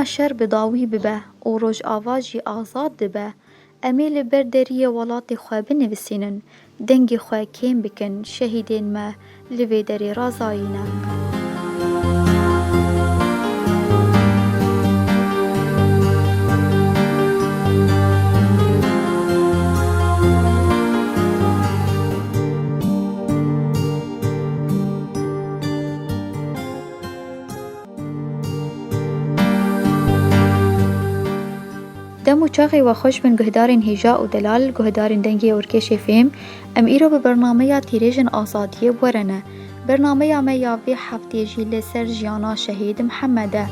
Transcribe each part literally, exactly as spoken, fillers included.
Şer bi dawî bibe û Rojava jî azad dibe. Em ê li ber deriyê welatê xwe binivîsînin, dengê xwe kêm bikin, şehîdên me li vê derê razayî ne. Dem û çaxê we xweş bin guhdarên hêja û delal, guhdarên Dengê Ûrkêşê Fêm. Em îro bi bernameya Tîrêjên Azadiyê bi we re ne. Bernameya me ya vê heftê jî li ser jiyana Şehîd Mihemed e.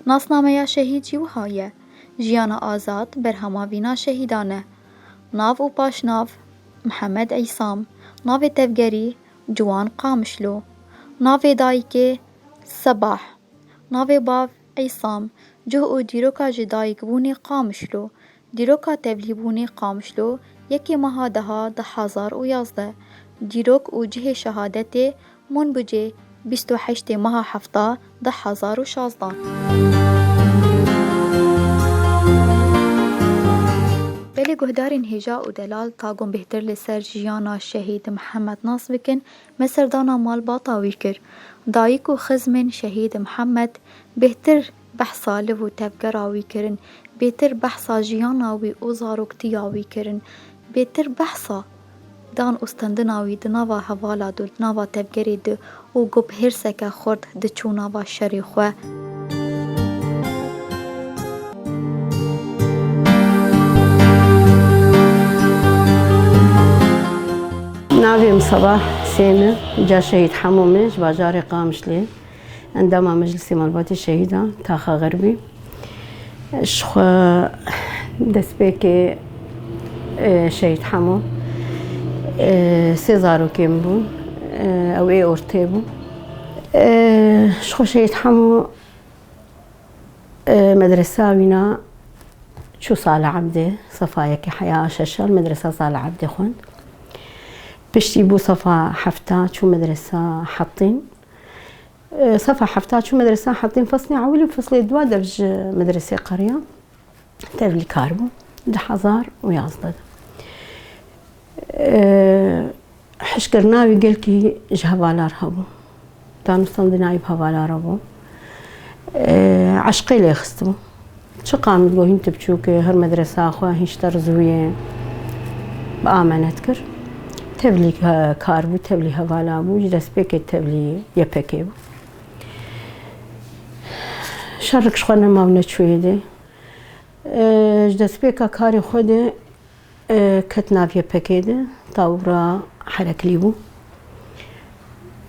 Nasnameya şehîd jî wiha ye. Jiyana azad berhema vîna şehîdan e. Nav û paşnav: Mihemed Îsam. Navê tevgerî: Ciwan Qamişlo. Navê dayikê: Sebah. Navê bav: Îsam. Cih û dîroka ji dayikbûnê: Qamişlo. Dîroka tevlîbûnê: Qamişlo, yekê meha deha du hezar û yazdeh. Dîrok û cihê şehadetê: Munbicê, bîst û heştê meha hefta du hezar û şazdan. Belê guhdarên hêja û delal, ta ku bêhtir li ser jiyana Şehîd Mihemed nas bikin, me serdana malbata wî kir. Dayik û xizmên Şehîd Mihemed bêhtir behsa liv û tevgera wî kirin, bêhtir behsa jiyana wî û zaroktiya wî kirin, bêhtir behsa dan û stendina wî di nava hevala de, di nava tevgerê de û ku bi hêrseke xurt diçû nava şerê xwe. Navê min Sebah Husên e, ca Şehîd Hemo me, ji bajarê Qamişlê. Endama Meclisê Malbatê Şehîdan, Taxa Xerbî. Ji xwe destpêkê, e, Şehîd Hemo, e, sê zarokê min bûn. E, ew ê ortê bû. E, ji xwe Şehîd Hemo, e, medresa wîna çû Salih Ebdê, sefa yekê heya şeşan, medresa Salih Ebdê xwend. Piştî bû sefa hefta çû medresa Hetîn. E, sefa hefta çû medresa Hetîn, feslê ewil û feslê dua dev ji medresê qeriya. Tevlîkar bû. Du hezar û yazdeh de. E, hişkirina wî gelkî ji hevalar hebû. Danûstandina wî bi hevalar hebû. E, eşqê lê xistibû. Çiqa min digot hîn tu biçûk î, her medresa xwe hîn ji te re zû yê, bi amenet kir. Tevlî, e, kar bû, tevlî hevala bû, ji destpêkê tevlî Y P G bû. Şerrik ji xwe nema û neçûyê dê. E, ji destpêka karê xwe dê, e, ket nav Y P G de, tabûra hereklî bû.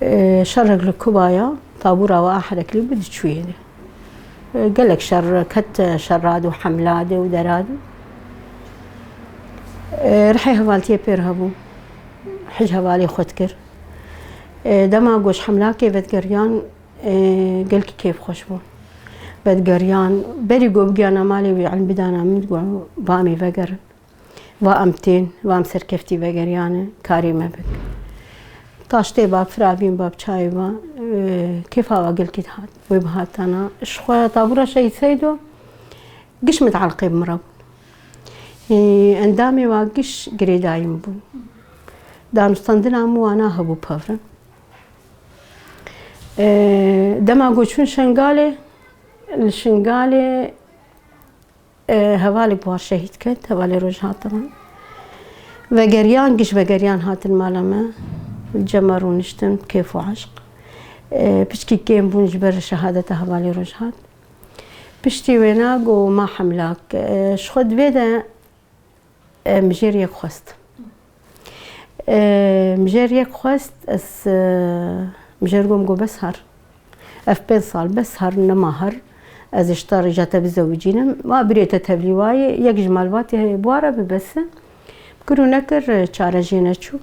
E, şerrek li Kubaya, tabûra we a hereklî bû, diçûyê de. E, gelek şer ket, şerra de û hemla de û dera de. E, rihê hevaltiyê pêr hebû. Hij hevalê xwe dikir. E, dema ku ji hemlakê vedigeriyan, e, gelkî kêfxweş bû. Vedigeriyan, berî ku bigihana malê wî, elm bidana min, digot, va em ê vegerin. Va em tên, va em serkeftî vegeriyane, karê me bik. Taştê ba, firavîn ba, çayê ba, e, kêfa wa gelkî dihat. Wê bihatana. Ji xwe tabûra Şehîd Seydo giş miteleqê bi min re bûn. E, endamê wa giş girêdayî min bûn. Danûstandina min wana hebû pevrin. E, dema ku çûn Şengalê, li Şengalê, e, hevalek bi war şehîd ket, hevalê Rojhata min. Vegeriyan, giş vegeriyan hatin mala me. Li cem me rûniştin, bi kêf û eşq. E, piçkî kêm bûn ji ber şehadeta hevalê Rojhat. Piştî wêna ku ma hemlak, e, ji xwe di vê de, e, mijêr yek xwest. E, mijêr yek xwest, ez, e, mijêr gom got, bes her. Ev pênc sal bes her, nema her. Ez ê ji te re, ji te bizewicînim. Ma birê te tevlî wayê, yek ji malbatê heye, bi wa re bibe, bes e. Kir û nekir, çare jê neçû.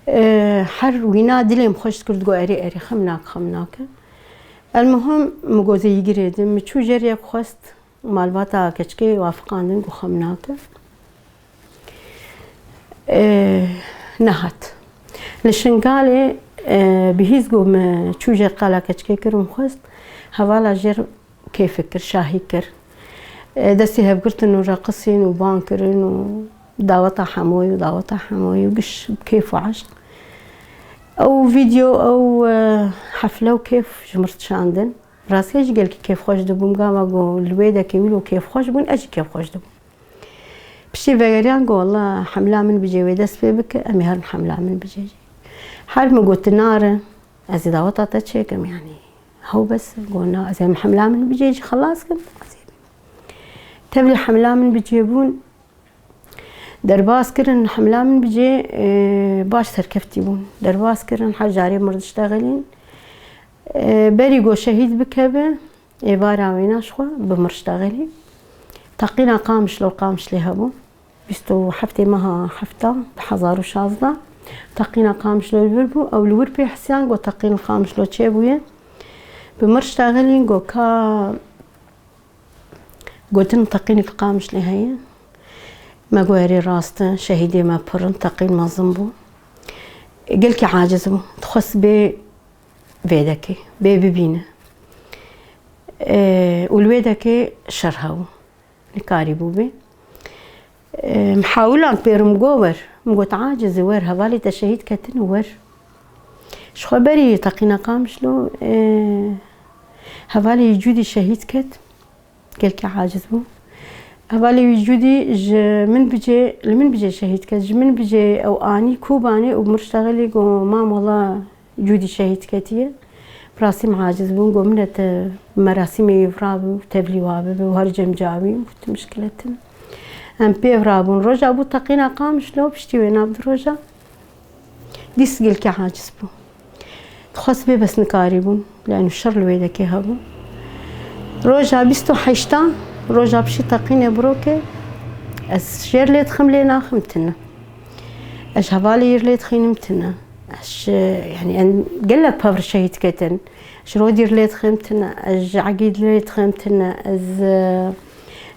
E, her wîna dilê min xweş dikir, digot, erê, erê, xem nake, xem nake. Elmuhim, min got, ez ê yî girêdim. Min çû jêr yek xwest, malbata keçikê wafiqandin, got xem nake. E, nehat. Li Şingalê, e, bihîst ku me çû jê qala keçikê kir û xwest, hevala jê kêfik kir, şahî kir. E, destî hevgirtin û reqisîn û ban kirin û daweta hemoyî û daweta hemoyî û giş kêf û eşq. Ew vîdeo, ew, e, hefle û kêf ji mir dişandin. Rastî ez jî gelkî kêfxweş dibûm, gava ku li wê dekê wilo kêfxweş bûn, ez jî kêfxweş dibûm. Piştî vegeriyan ku wela hemla min bicê wê dest pê bike, em ê herin hemla min bicê jî. Her min got, tu nare, ez ê daweta te çêkim, yanî hew bes e, got na, ez ê hemla min bicê jî xelas kim, ez ê bim. Tevlî hemla min bicê bûn, derbas kirin, hemla min bicê, e, baş serkeftî bûn. Derbas kirin, her carê mir diştexilîn. E, berî ku şehîd bikeve, êvara wêna ji xwe bi mir ştexilî. Teqîna Qamişlo, Qamişlê hebû. Bîst û heftê meha hefta du hezar û şazde. Teqîna Qamişlo li wir bû. Ew li wir pê hisiyan ku teqîn li Qamişlo çêbûye. Bi mir ştexilîn, got ka Gotin teqînek li Qamişlê heye. Me got erê rast e, şehîdê me pir in, teqîn mezin bû. Gelkî aciz bû. Dixwest bê vê dekê, bê bibîne. Ê, û li wê dekê şer hebû. Nikarîbû bê. Ê, mihawilan pêrim got wer. Min got aciz e, wer, hevalê te şehîd ketin, wer. Ji xwe berî teqîna Qamişlo, ê, hevalê wî Cûdî şehîd ket. Gelkî aciz bû. Hevalê wî Cûdî ji min bicê, li min bicê şehîd ket. Ji min bicê ew anî Kobanê û mir ştexilî got, mam, wela Cûdî şehîd ketiye. Bi rastî min aciz bûn, got, min e te merasîmê wî vira bi û tevlî wa bibe û her cem cawî û tu mişkile tune. Em pê vira bûn. Roja bû teqîna Qamişlo, piştî wê nav du roja. Dîs gelkî aciz bû. Dixwest bê bes nikarîbûn. Lê eno şer li wê dekê hebû. Roja bîst û heşta, roja piştî teqînê birokê, ez jêr lê dixim lê naxim tune. Ez ji hevalê yîr lê dixînim tune. Ez ji, yanî em gelek pevr şehîd ketin. Ji Rodîr lê dixim tune. Ez ji Egîd lê dixim tune. Ez, e,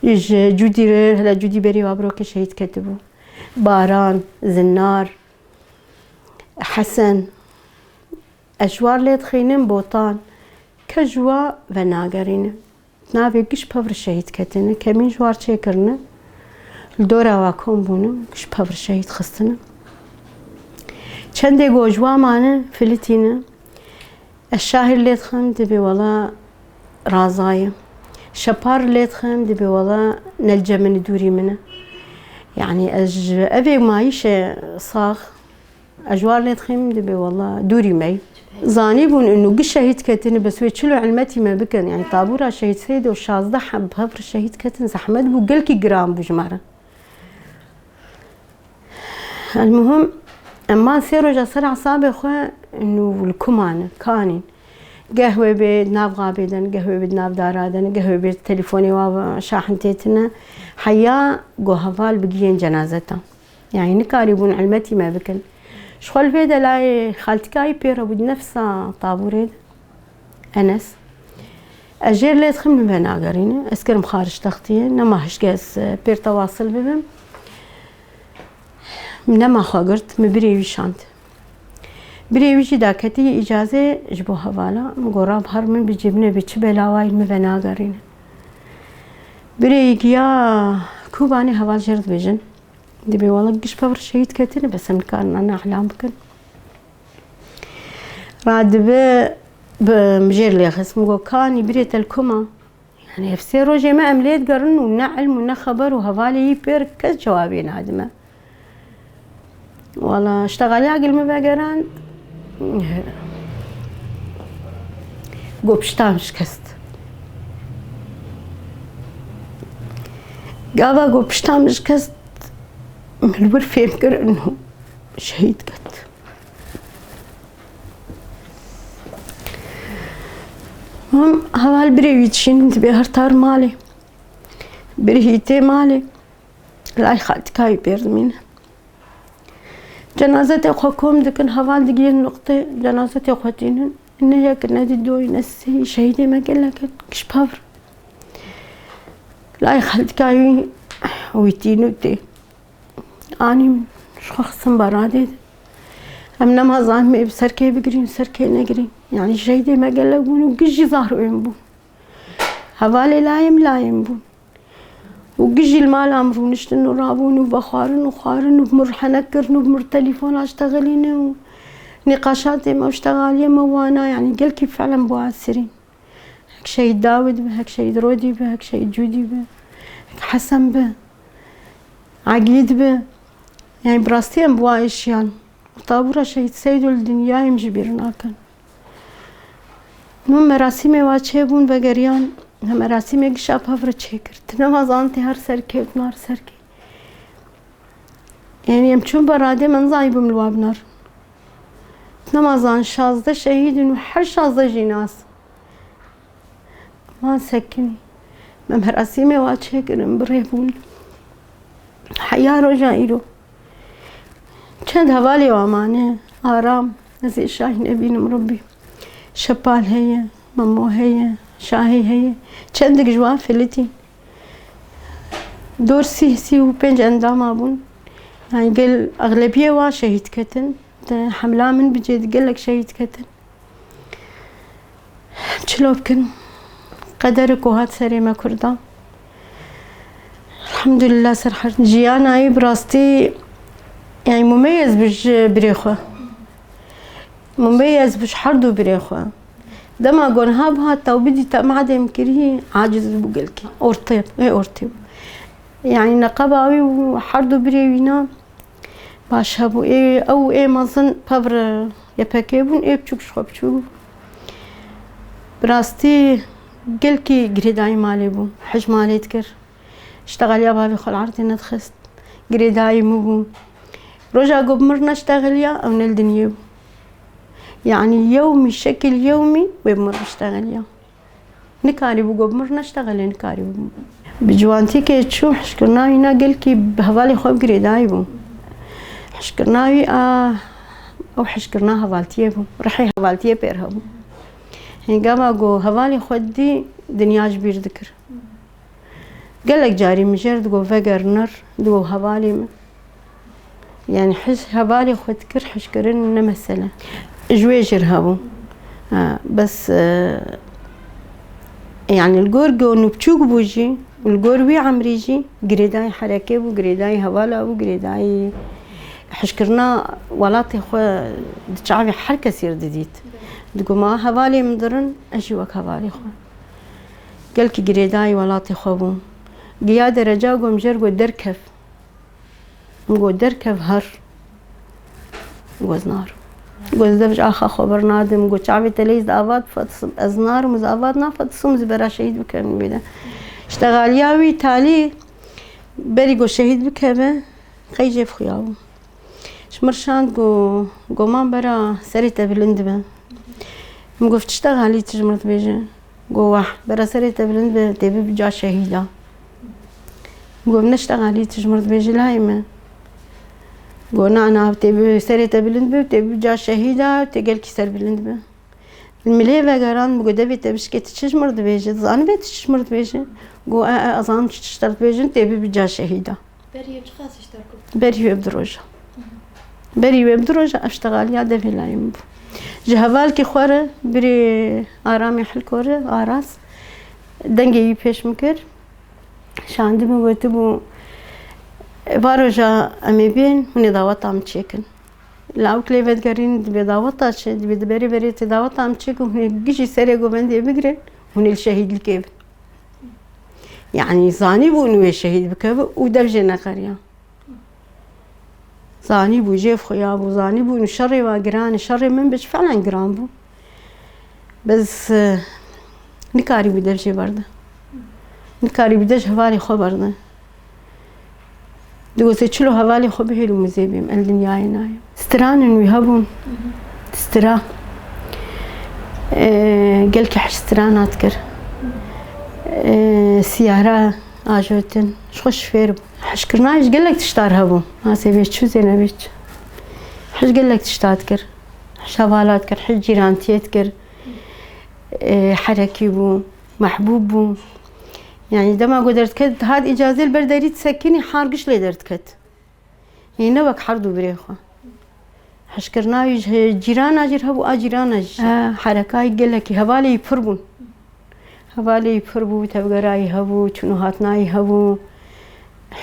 ji Cûdî re, hela Cûdî berî wa birokê şehîd ketibû. Baran, Zinar, Hesen, ez ji war lê dixînim Botan, kes ji wa venagerîne. Navê giş pevr şehîd ketine, kemîn ji war çêkirine. Li dora wa kom bûne, giş pevr şehîd xistine. Çendê go ji wa mane, filitîne. Ez şahir lê dixim, dibê wela razaye. Şepar lê dixim, dibê wela ne li cem min, dûrî min e. Yanî ez ji evê mayîşê sax, ez ji war lê dixim, dibê wela dûrî me yî. Zanîbûn û giş şehîd ketine, bes wê çilo ilmetî me bikin. Yanî tabûra şehîd seyde û şazdeh heb pevr şehîd ketin, zehmet bû, gelkî giran bû ji me re. Elmuhim, em man sê roja ser esabê xwe nû li kuman e, kanîn. Geh wê bê di nav xabê de ne, geh wê bê di nav dara de ne, geh wê bê telefonê wa şahin tê tine. Heya go heval bigihên cenazeta. Yanî nikarîbûn ilmetî me bikin. Ji xwe li vê de layê xaltikayî pê re bû di nefsa tabûrê de. Enes. Ez jêr lê dixim, min venagerîne. Ez kirim xaric textiyê. Nema hişke ez, e, pêr te wasil bibim. Min nema xwe girt, min birê wî şand. Birê wî jî daketî îcazê ji bo hevala. Min got, Rab her min bi cêbine bê çi belawayî min venagerîne. Birê wî giya Kobanê, heval jêr dibêjin. Dibê wela giş pevr şehîd ketine, bes em nikarin ana îlan bikin. Radibe bi min jêr lê xist. Min got, Kanî birê te li ku ma? Yanî ev sê rojê me em lê digerin û ne ilm û ne xeber û hevalê yî pêr kes cewabê nadime. Wela ştexaliya gil min vegerand. Got pişta min şikest. Gava got pişta min şikest, min li wir fêm kir û şehîd ket. Him heval birê wî dişînin dibê her tar malê. Birê wî tê malê. Lay xaltika wî pêr dimîne. Cenazetê xwe kom dikin, heval digihên nuqtê, cenazetê xwe tînin. Ne yek, ne di doy, ne sê, şehîdê me gelek e, giş pevr. Lay xaltika wî, wî tîn û tê. Anî min, Ji xwe xistin beradê de. Em nema zanim ê bi ser kê bigirîn, ser kê negirîn. Yanî şehîdê me gelek bûn û giş jî zahroyên bûn. Hevalê layê min layê min bûn. Û giş jî li mala min rûniştin û rabûn û vexwarin û xwarin û bi mir henek kirin û bi mir telefona ştexilîne û nîqaşatê me û ştexaliyê me wana, yanî gelkî filan bi wa sirîn. Hek şehîd Dawid bi, hek şehîd Rodî bi, hek şehîd Cûdî bi, hek Hesen bi, Egîd bi. Yanî bi rastî em bi wa êşiyan. Tabûra şehîd Seydo li dinyayê em ji bîr nakin. Min merasîmê wa çêbûn vegeriyan, me merasîmê gişa pevre çêkir. Tu nema zan tê her ser kê û tu nar ser kê. Yanî em çûn beradê, me nizanî bim li wa binar. Tu nema zan şazdeh şehîd in û her şazdeh jî nas. Wan sekinî. Me merasîmê wa çêkirin, bi rê bûn. Heya roja îro. Çend hevalê wa mane, Aram, ez ê Şahî nebînim Rebbî. Şepal heye, Memo heye, Şahî heye. Çendik ji wan filitî. Dor sîh, sîh û pênc endama bûn. Yanî gel exlebiyê wa şehîd ketin. Di hemla min bicê di gelek şehîd ketin. Çilo bikin. Qederê ku hat serê me Kurdan. Elhamdulillah ser her. Jiyana wî bi rastî, yanî mumeyez bi ji birê xwe. Mumeyez bi ji her du birê xwe. Dema gonha bihat taw bidî te madem kirî, aciz bû gelkî. Ortê, ê ortê bû. Yanî neqeba wî û her du birê wîna baş hebû. Ê, ew ê mezin pevre Y P G bûn, ê biçûk ji xwe biçûk bû. Bi rastî gelkî girêdayî malê bû. Hij malê dikir. Ştexaliya bavê xwe li erdê nedixist. Girêdayî min bû. Roja ku bi mir neştexiliya, ew ne li dinyê bû. Yanî yewmî şekil yewmî wê bi mir biştexiliya. Nikarîbû ku bi mir neştexilê, nikarîbû. Bi ciwantîkê çû hişkirina wî na gelkî bi hevalê xwe bi girêdayî bû. Hişkirina wî a, ew hişkirina hevaltiyê bû. Rihê hevaltiyê pêr hebû. Hêngama ku hevalê xwe dî, dinya ji bîr dikir. Gelek carî min jêr digot, "Veger nir," digot, "Hevalê min." Yanî hij hevalê xwe dikir, hişkirin ne mesele. Ji wê jêr hebû. Ha, bes, e, yanî li gor ku nû biçûk bû jî, li gor wî emrî jî girêdayî herekê bû, girêdayî hevala bû, girêdayî hişkirina welatê xwe di çavê her kesî re didît. Digot, "Ma hevalê min dirin, ez jî wek hevalê xwe." Gelkî girêdayî welatê xwe bû. Giya dereca ku em jêr got, "Derkev." Min got, "Derkev her." Min got, "Ez narim." Min got, "Ez dev ji axa xwe bernadim." Min got, "Çavê te leyî ez di ava difetisim. Ez narim, ez ava nafetisim, ez bera şehîd bikim wê de." Ştexaliya wî talî berî got şehîd bikeve, qey jê xuya bû. Ji mir şand got, "Goman bera serê te bilind be." Min got, "Çi ştexalî tu ji mir dibêje?" Got, "Wah, bera serê te bilind be, tê bibe ca şehîda." Got, "Ne ştexalî tu ji mir dibêje layê me." Got, "Na, na, tê bibe serê te bilind be, tê bibe ca şehîda, tê gelkî serbilind be." Li milê vegeran, min got, "Devê te bişkê, tu çi ji mir dibêje? Dizanibê tu çi ji mir dibêje?" Got, "E, e, ez zanim tu çi ji te dibêjin, tê bibe ca şehîda." Berî wê bi çiqas ji te re got? Berî wê bi du roja. Berî wê bi du roja ev ştexaliya devê layê min bû. Ji hevalkî xwe re, birê Aramê Hilko re, Aras, dengê wî pêş min kir. Şandî min gotibû, "Va roja em ê bên, hûn ê daweta min çêkin." Lawik lê vedigerîn, dibê daweta çi, dibê di berê berê tê daweta min çêkin, hûn ê gijî serê govendê bigirin, hûn ê li şehîdlikê bin. Yanî zanîbû wê şehîd bikeve û dev jê neqeriya. Zanîbû, jê xuya bû, zanîbû şerê wa giran e, şerê min bi ji felen giran bû. Bes, e, nikarîbû dev jê berde. Nikarîbû dev ji hevalê xwe berde. Digot, "Çilo hevalê xwe bihêl û mizê bêm, el dinyayê nayê." Stranên wî hebûn. Stira. E, gelkî hej strana dikir. E, siyara ajotin. Ji xwe şifêr bû. Hişkirina ji gelek tiştar hebû. Nasê vê çû, zêne vê çû. Hij gelek tişta dikir. Hij hevala dikir, hij cîrantiyê dikir. E, herekî bû, mehbûb bû. Yanî dema ku derdiket, hat îcazê li ber derî disekinî, har giş lê derdiket. Yê ne wek her du birê xwe. Hişkirina wî ji cîrana jî hebû, a cîrana jî. Ha, herekayî gelekî, hevalê wî pir bûn. Hevalê wî pir bû, tevgera wî hebû, çûn û hatina wî hebû.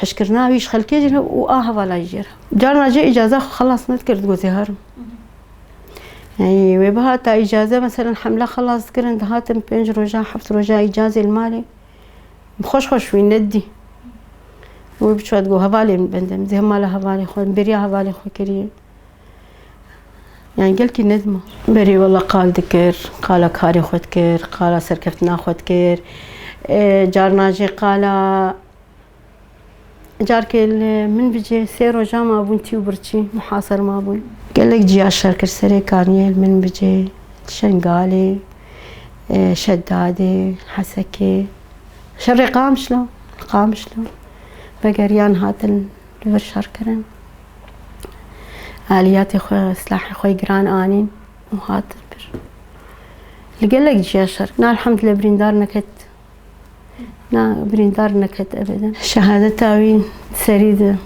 Hişkirina wî ji xelkê jî hebû û a hevala jî jê re. Carna jê îcaza xwe xelas nedikir, digot ez ê herim. Yanî wê bihata îcaze, meselen hemle xelas dikirin, dihatin pênc roja, heft roja îcazê li malê. Bi xweş xweş wî nedidî. Wê biçû digot hevalê min bende, min zê mala hevalê xwe, bêriya hevalê xwe kiriye. Yani gelkî nedima. Berî wela qal dikir, qala karê xwe dikir, qala serkeftina xwe dikir. E, carna jê qala, carkê li min bicê sê roja mabûn tî û birçî, muhasir mabûn. Gelek ciya şer kir serê kaniyê li min bicê, Şengalê, e, Şedadê, Hesekê. Şerê Qamişlo, Qamişlo. Vegeriyan hatin li vir şer kirin. Aliyatê xwe, silahê xwe giran anîn û hatin vir. Li gelek ciya şer. Na elhemdulillah birîndar neket. Na birîndar neket ebeden. Şehadeta wî serî di li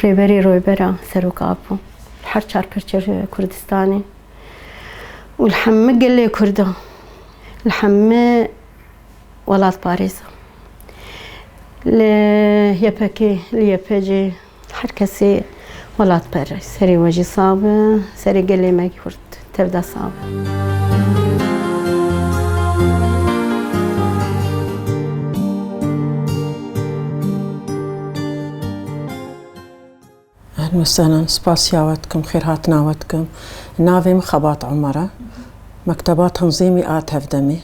Rêberê Roybera Serok Apo. Her çar perçe Kurdistanê. Û li hemî gelê Kurda. Li hemî welatparêza. Li Y P G, li Y P G, her kesê welatperest. Serê we jî sax be, serê gelê me Kurd tevde sax be. Ehlen we sehlen, spasiya we dikim, xêrhatina we dikim. Navê min Xebat Omer e. Mekteba Tenzîmî a Tevdemê.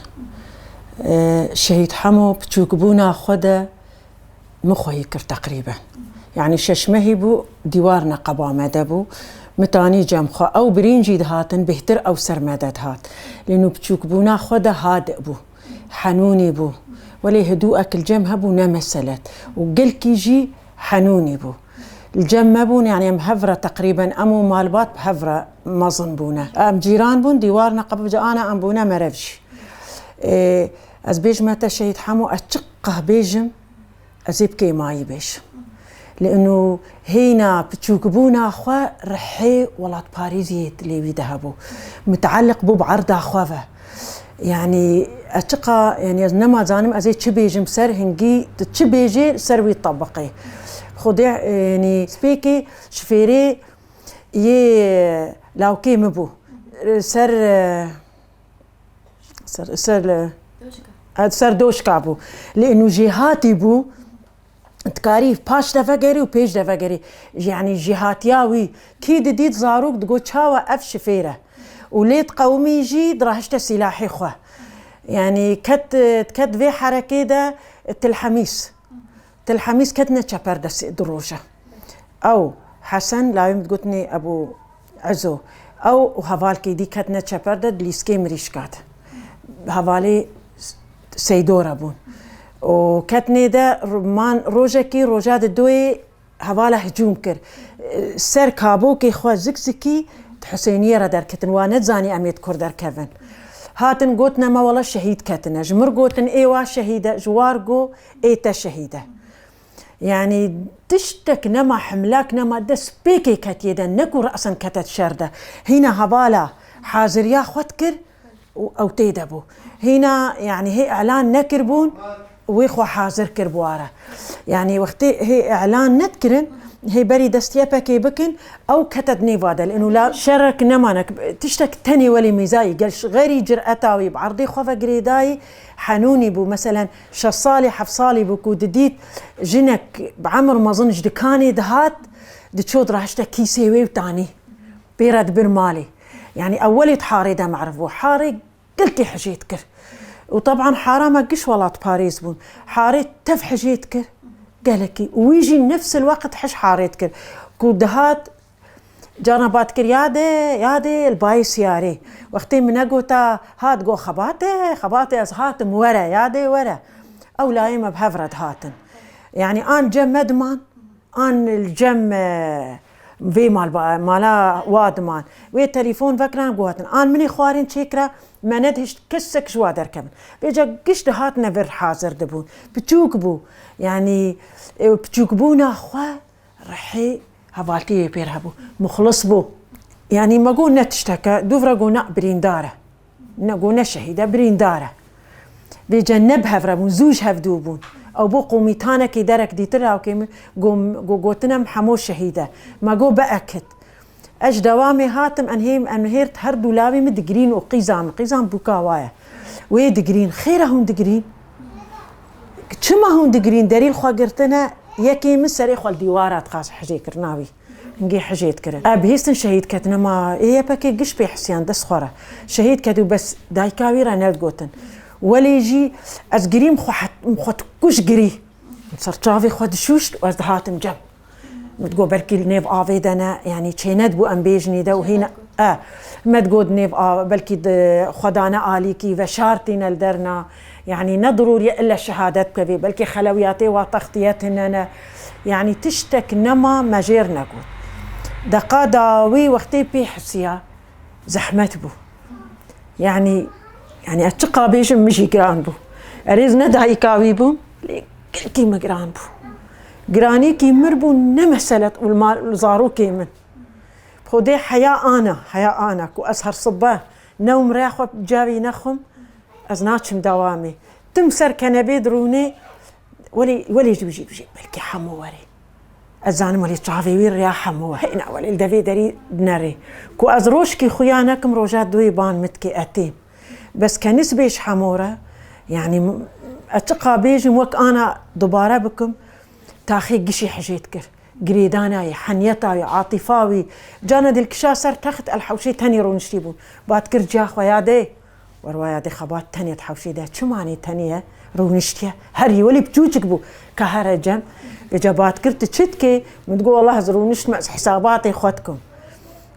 E, Şehîd Hemo piçûkbûna xwe de min xweyî kir teqrîben. Yanî şeş mehî bû, dîwar neqeba me de bû. Min tanî cem xwe. Ew birîn jî dihatin, bêhtir ew ser me de dihat. Lê nû piçûkbûna xwe de hadir bû. Henûnî bû. Welê hidû ek li cem hebû ne meselet. Û gelkî jî henûnî bû. Li cem me bûn, yanî em hev re teqrîben, em û malbat bi hev re mezin bûne. Em cîran bûn, dîwar neqeb ji ana em bûne merev jî. Ê, ez bêjime te Şehîd Hemo, ez çi qeh bêjim, ez ê bi kêmayî bêjim. Li ino hêna piçûkbûna xwe rihê welatparêziyê lê wî de hebû. Mitealiq bû bi erda xwe ve. Yanî ez çiqa, yanî ez nema zanim ez ê çi bêjim ser hingî, tu çi bêjê ser wî tebiqê. Xwedê, yanî spêkê şifêrê yê lawkê min bû. Ser, ser, ser, ser doşka bû. Lê nû jêhatî bû. Dikarî paş de vegerî û pêş de vegerî. Yanî jêhatiya wî kî didît zarok digot çawa ev şifêr e. Û lê diqewimî jî dirahişte sîlahê xwe. Yanî ket, diket vê herekê de Til Hemîs. Til Hemîs ketine çeper de sê, du roje. Ew Hesen, lawê min digotinê Ebû Ezo. Ew û hevalkê dî ketine çeper de di lîskê mirîşka de. Hevalê Seydo re bûn. Û ketnê de man rojekî, roja di doyê hevala hicûm kir. Ser kabokê xwe zik zikî di Husêniyê re derketin. Wa nedizanî em ê di kur derkevin. Hatin gotine me wela şehîd ketine. Ji mir gotin ê wa şehîd e, ji war got ê te şehîd e. Yanî tiştek nema, himlak nema, dest pêkê ketiye de, ne ku resen kete şer de. Hîna hevala haziriya xwe dikir û ew tê de bû. Hîna, yanî hê îlan nekiribûn, wê xwe hazir kir bi wa re. Yanî wextê hê îlan nedikirin, hê berî dest Y P G bikin, ew kete di nêva de. Li ino la şerek nemane, tiştek tenê welê mêzayî, gel xerî cireta wî bi erdê xwe ve girêdayî, henûnî bû. Meselen, şeş salî, heft salî bû ku didît jinek bi emir mezin ji dikanê dihat, diço dirahişte kîsê wê û tanî pê re dibir malê. Yanî ewwelê di harê de merv bû. Harê gelkî hijê dikir. Û teban hara me giş welatparêz bûn. Harê tev hijê dikir. Gelekî. Û wî jî nefsil weqt hij harê dikir. Ku dihat Carna ba dikir, "Yadê, yadê, li bayê siyarê." Wextê min negota, hat got, "Xebatê, xebatê, ez hatim, were, yadê, were." Ew layê me bi hev re dihatin. Yanî an cem me diman, an li cem, e, vê mal ba-, mala wa diman. Wê telefon vekirin, gotin, "An minê xwarên çêkira, me nedihişt kesek ji wa derkevin." Vêca giş dihatine vir hazir dibûn. Piçûk bû. Yanî, e, piçûkbûna xwe rihê Hevaltî wê pêr hebû. Muxlis bû. Yanî me got ne tişteke, dûv re got ne birîndar e. Ne got ne şehîd e, birîndar e. Vêce ne bi hev re bûn, zû ji hev dû bûn. Ew bû qomîtanekê derek dîtir rawkê min, got, got, gotin em hemo şehîd e. Me got biekit. Ez ji dewamê hatim, em hêm, em hêrt her dû lawê min digirîn û qîza min, qîza min bûka wa ye. Wê digirîn, xêr e hûn digirîn? Çima hûn digirîn? Derî li xwe girtine, yekê min serê xwe li dîwara dixwest hijêkirina wî. Hingê hijêt kirin. E, bihîstin şehîd ketine ma ê Y P G giş pê hisiyan dest xwe re. Şehîd ket û bes dayika wî re nedigotin. Welê jî ez girîm xwe het-, xwe dikuş girî. Ser çavê xwe dişûşt û ez dihatim cem. Min digot belkî li nêv avê de ne, yanî çênedibû em bêjinî de û hîna, e, me digot nêv a, belkî di xwe dane alîkî veşartîne li derna, yanî ne dirûrî ye ille şehadet bikevê, belkî xelewiyatê wa textiye tune ne, yanî tiştek nema me jêr negot. Deqa dawî wextê pê hisiya zehmet bû. Yanî, yanî ez çiqa bêjim min jî giran bû. Erê ez ne dayika wî bûm, lê gelkî min giran bû. Giranîkî mir bû ne meselet û li mal, li zarokê min. Xwedê heya ana, heya ana ku ez her sibe newm rêya xwe cavî nexwim, ez naçim dewamê. Tim ser kenebê dirûnê, welê, welê ji bijî bijî, belkî hemû werê. Ez zanim welê çavê wî rêya hemû we. Heyna welê li devê derî dinerê. Ku ez rojkî xuya nekim, roja duyê ban min dikê etêm. Bes ke nisbê ji hemû re, yanî m-, ez çiqa bêjim wek ana dubare bikim, taxê gişî hijêt kir. Girêdana wî, heniyeta wî, atîfa wî, cana dilkişa ser text el hewşê tenê rûniştî bû. Bat kir ciya xwe ya dê. Werwaya dê xebat tenê di hewşê de. Çi manê tenê ye? Rûniştiye. Herî welî piçûçik bû. Ka here cem. Vêca bat kir tu çi dikê? Min digot, wela ez rûniştime, ez hisabatê xwe dikim.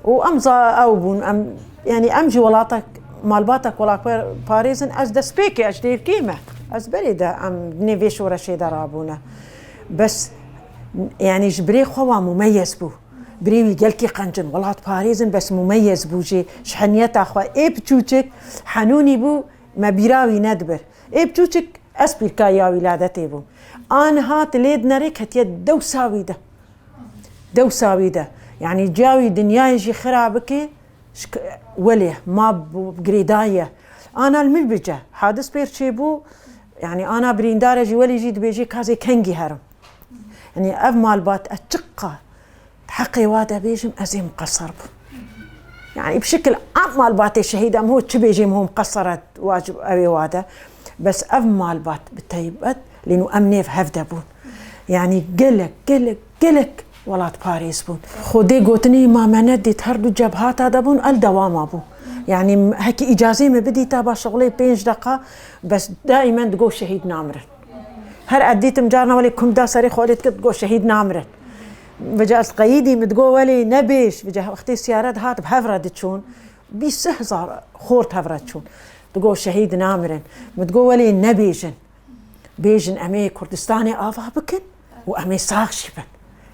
Û em za-, ew bûn, em, yanî em jî welatek, malbatek welaparêz in, ez destpêkê, ez ji dêrkê me. Ez berê de em nê vê şoreşê de rabûne. Bes, yanî ji birê xwe wa mumeyez bû. Birê wî gelkî qenc in, welatparêz in, bes mumeyez bû jî. Ji heniyeta xwe ê piçûçik henûnî bû, me bîra wî nedibir. Ê piçûçik ez pîrka ya wîladetê bûm. A niha tu lê dinerê ketiye dewsa wî de. Dewsa wî de. Yanî ciya wî dinyayê jî xira bike, ji k-, welê ma b-, girêdayî ye. Ana li min bice. Hadis pêr çêbû, yanî ana birîndar e jî welê jî dibêjê ka ez ê kengî herim. Yanî ev malbat ez çiqa di heqê wa de bêjim, ez ê miqesir bim. Yanî bi şikil em malbatê şehîd em ho çi bêjê min ho miqesir e wacib ew ê wa de. Bes ev malbat bi teybet lê nû em nêv hev de bûn. Yanî gelek, gelek, gelek welatparêz bûn. Xwedê gotinê ma me nedît, her du cebhata de bûn, el dewama bû. Yanî hekî îcazê me bidîta ba şixulê pênc deqa, bes daîmen digot şehîd namirin. Her ez dîtim carna welê kum da serê xwe lê dikir, digot şehîd namirin. Vêca ez qeyîdî, min digot welê nebêj. Vêca wextê siyare dihat bi hev re diçûn, bîst hezar xort hev re çûn. Digot şehîd namirin. Min digot welê nebêjin. Bêjin em ê Kurdistanê ava bikin û em ê sax jî bin.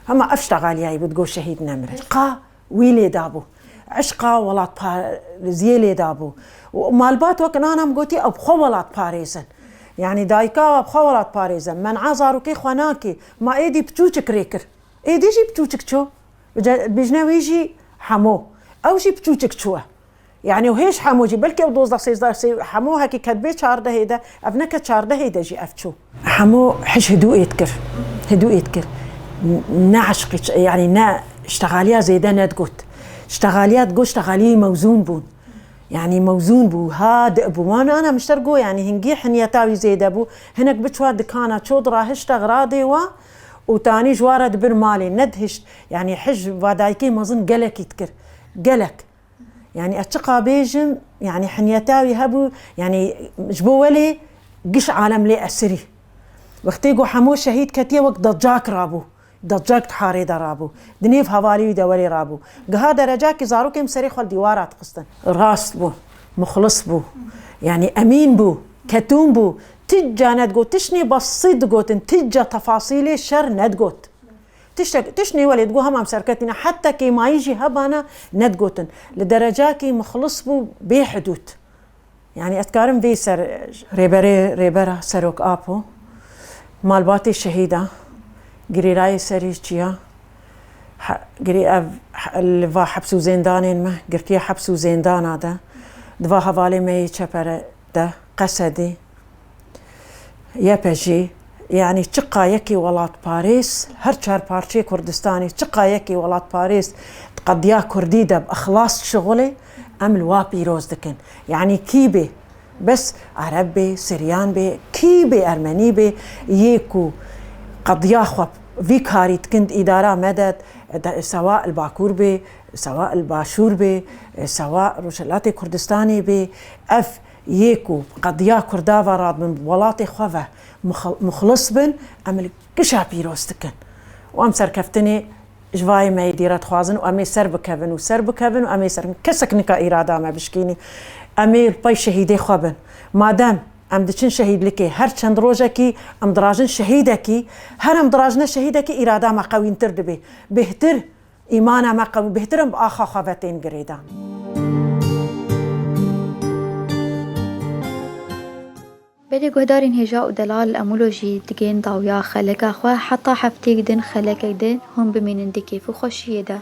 Hema ev ştegaliyayî bû, digot şehîd nemirin. Qa wî lê dabû. Eşqa welatparêziyê lê dabû. Û malbat wek nana min gotî, ew bi xwe welatparêz in. Yanî dayika we bi xwe welatparêz e. Men'a zarokê xwe nakê. Ma êdî piçûçik rê kir. Êdî jî piçûçik çû. Vêca dibêjine wî jî hemo. Ew jî piçûçik çû e. Yanî û hêj hemo jî, belkî ew dozdeh sêzdeh sê, hemo hekî ket bê çardehê de, ev neke çardehê de jî ev çû. Hemo hij hidû êd kir. Hidû êd kir. Ne eşqî ç-, yanî ne ştexaliya zêde nedigot. Ştexaliya digot, ştexaliyê mewzûn bûn. Yanî mewzûn bû, ha di bû. Wan ana mişter go, yanî hingî hiniyeta wî zêde bû. Hinek biçwa dikana, ço dirahişte xiradê wa û tanî ji wa re dibir malê. Nedihişt, yanî hij va dayikê mezin gelekî dikir. Gelek. Yanî ez çiqa bêjim, yanî hiniyeta wî hebû, yanî ji bo welê giş alem lê esirî. Wextê ku hemo şehîd ketiye wek decak rabû. Decak di harê de rabû. Di nêv hevalî wî de welê rabû. Giha derecakî zarokê min serê xwe li dîwara dixistin. Rast bû, muxlis bû. Yanî emîn bû, ketûn bû. Ti ca nedigot, tiştê besît digotin, ti ca tefasîlê şer nedigot. Tiştek, tiştê welê digot hema em serketîne, heta kêmayî jî hebana nedigotin. Li derecakî muxlis bû bê hidûd. Yanî ez dikarim vê ser, Rêberê, Rêbera Serok Apo, malbatê şehîda, girêrayê serê çiya, He-, girê ev he-, li va heps û zêndanên me, girtiye heps û zêndana de, di va hevalê me yê çepere de, Qesedê, Y P G, yanî çiqa yekî welatparêz, her çar parçeyê Kurdistanê, çiqa yekî welatparêz di qediya Kurdî de bi ixlas dişixulê, em li wa pîroz dikin. Yanî kî bê, bes Ereb bê, Siryan bê, kî bê, Ermenî bê, yê ku qediya xwe vî karî dikin di îdara me de, de, sewa li Bakur bê, sewa li Başûr bê, sewa Rojhilatê Kurdistanê bê, ev yê ku qediya Kurda ve radibin, bi welatê xwe ve muxl-, muxlis bin, em li gişa pîroz dikin. Û em serkeftinê ji vayê me yê dîre dixwazin û em ê ser bikevin û ser bikevin û em ê ser, kesek nika îrada me bişkînî. Em ê li pey şehîdê xwe bin. Madem em diçin şehîdlikê, her çend rojekî em dirajin şehîdekî, her em dirajine şehîdekî, îrada me qewîntir dibê. Bêhtir îmana me qewî, bêhtir em bi axa xwe ve tên girêdan. Belê guhdarên hêja û delal, em wilo jî digên dawiya xeleka xwe, heta hefteyek din xelekek din hûn bimînin di kêf û xweşiyê de.